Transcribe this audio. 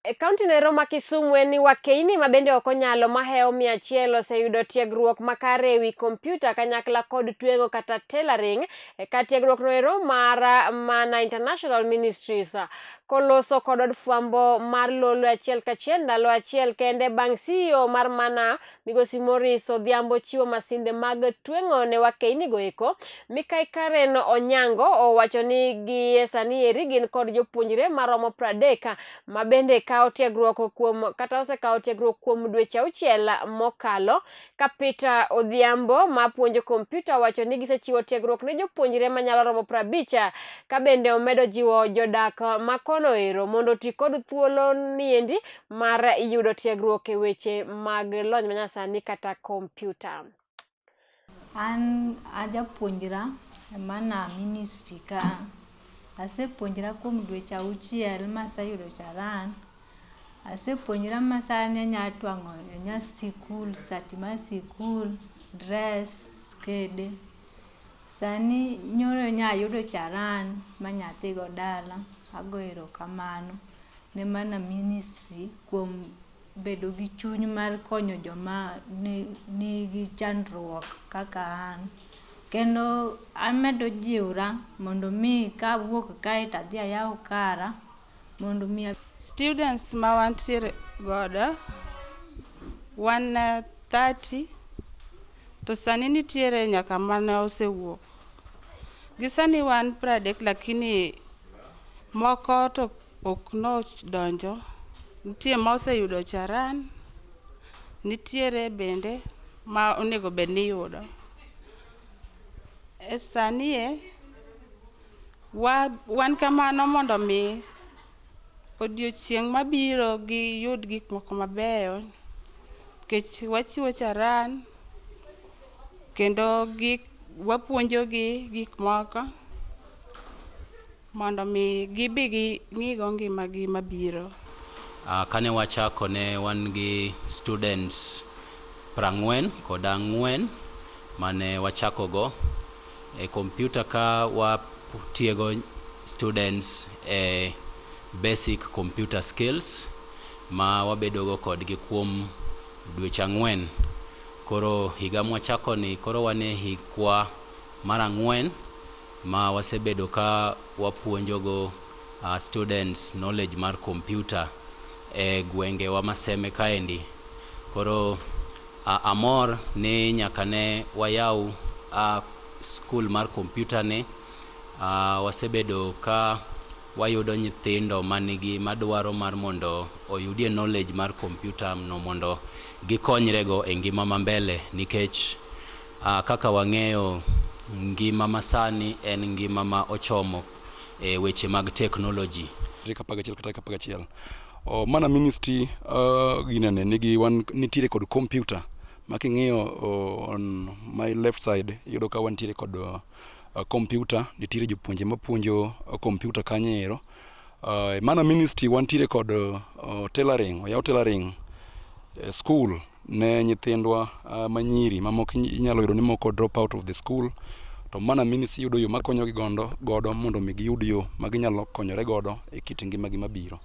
E kaunti no ero ma Kisumu en ni wakeini ma bende ok onyalo mahewo 100 oseyudo tiegruok makare ewi kompyuta kanyakla kod tweng'o kata tailoring e ka tiegruok no ero mar Mana International Ministries koloso kod od fwambo mar Lolwe achiel kachiel ndalo achiel kende bang' CEO mar Mana Migosi Maurice Odhiambo chiwo masinde mag tweng'o ne wakeini go eko. Mikai Karen Onyango owacho ni gie sani eri gin kod jopuonjre maromo 30 ma bende kawo tiegruok kuom kata osekawo tiegruok kuom dweche 6 mokalo. Ka Peter Odhiambo ma puonjo kompyuta owacho ni gisechiwo tiegruok ne jopuonjre manyalo romo 50 ka bende omedo jiwo jodak ma kono ero mondo oti kod thuolo niendi mar yudo tiegruok e weche mag lony manyasani kata kompyuta. An ajapuonjra e Mana Ministry ka. Asepuonjra kuom dweche 6 maseyudo charan. Asepuonjra ma sani anya twang'o nya sikul, sati mar sikul, dress, skede. Sani nyoro nya ayudo charan ma nyadhi go dala. Ago erokamano ne Mana Ministry kuom bedo gi chuny mar konyo joma nigi chandruok kaka an. Kendo amedo jiwra mondo mi kawuok kae to adhi ayaw kara mondo mi. Students ma wantiere godo wan 30 to sani nitiere nyaka mane osewuok. Gi sani wan 30 lakini moko to ok nodonjo. Nitie moseyudo charan, nitiere bende ma onego bed ni yudo. E sani e, wan kamano mondo mi odiochieng' mabiro giyud gik moko mabeyo nikech wachiwo charan kendo wapuonjogi gik moko mondo mi gibi ging'igo ngimagi mabiro. Kane wachako ne wan gi students 44 mane wachako go. E kompyuta ka watiego students e basic computer skills ma wabedo go kodgi kuom dweche 4. Koro higa mwachako ni koro wan e hikwa mar 4 ma wasebedo ka wapuonjo go students knowledge mar kompyuta e gwengewa ma Seme kaendi. Koro amor ni nyaka ne wayaw skul mar kompyuta ni wasebedo ka wayudo nyithindo manigi madwaro mar mondo oyudie knowledge mar kompyuta no mondo gikonyre go e ngima ma mbele nikech kaka wang'eyo ngima masani en ngima ma ochomo e weche mag technology. Tarik 11 ka tarik 11. Mana Ministry ginene nigi wan nitiere kod kompyuta ma king'iyo on my left side iyudo ka wantiere kod kompyuta, nitiere jopuonje mapuonjo kompyuta kanyo ero. Mana Ministry wantiere kod tailoring, oyaw tailoring school ne nyithindwa manyiri ma moko inyalo yudo ni moko drop out of the school to Mana Ministry yudo yo makonyogi godo mondo mi giyud yo ma ginyalo konyore godo e kit ngimagi mabiro.